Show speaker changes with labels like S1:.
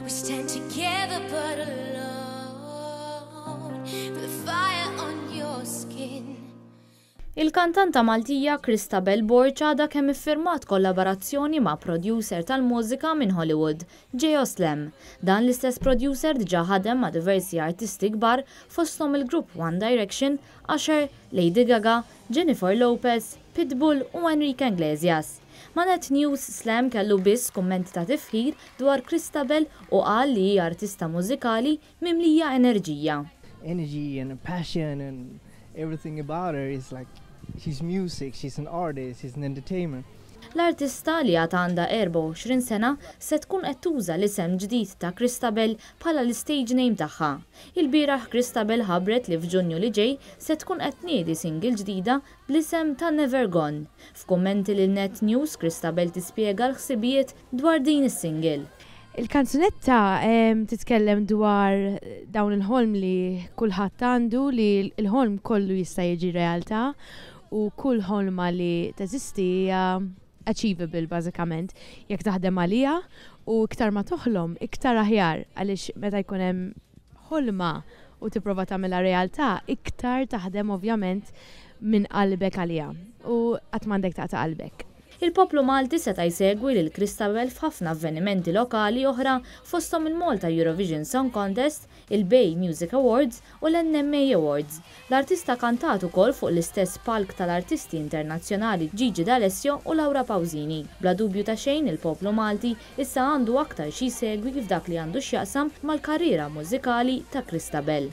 S1: We stand together but alone. With the fire on your skin.
S2: Il-kantanta Maltija Christabel Borg għadha kemm iffirmat kollaborazzjoni ma' producer tal-mużika minn Hollywood, J.O. Slam. Dan l-istess producer diġà ħadem ma' diversi artisti kbar fosthom il-grupp One Direction, Usher, Lady Gaga, Jennifer Lopez, Pitbull u Enrique Iglesias. Ma' Net News Slam kellu biss kummenti ta' tifħir dwar Christabel u qal li hi artista mużikali mimlija enerġija.
S3: Energy and passion and everything about her is like she's music, she's an artist, she's an entertainer.
S2: L-artista li għad għandha 24 sena se tkun qed tuża l-isem ġdid ta' Christabel bħala l-stage name tagħha. Il-bieraħ Christabel ħabbret li f'Ġunju li ġej se tkun qed tniedi single ġdida bl-isem ta' Never Gone. F'kummenti lil Net News Christabel tispjega l-ħsibijiet dwar din is-single.
S4: Il-kanzunetta titkellem dwar dawn il-ħolm li kulħadd għandu, li l-ħolm kollu jista' jiġi realtà u kull ħolma li teżisti hija achievable, bażikament, jekk taħdem għaliha, u iktar ma toħlom iktar aħjar, għaliex meta jkun hemm ħolma u tipprova tagħmilha realtà, iktar taħdem ovvjament minn qalbek għaliha u qatt m'għandek taqta' qalbek.
S2: Il-poplu Malti seta' jsegwi lil Christabel f'ħafna avvenimenti lokali oħra, fosthom il-Malta Eurovision Song Contest, il-Bay Music Awards u l-NMA Awards. L-artista kantat ukoll fuq l-istess palk tal-artisti internazzjonali Gigi D'Alessio u Laura Pausini. Bla dubju ta' xejn, il-poplu Malti issa għandu aktar xi jsegwi f'dak li għandu x'jaqsam mal-karriera mużikali ta' Christabel.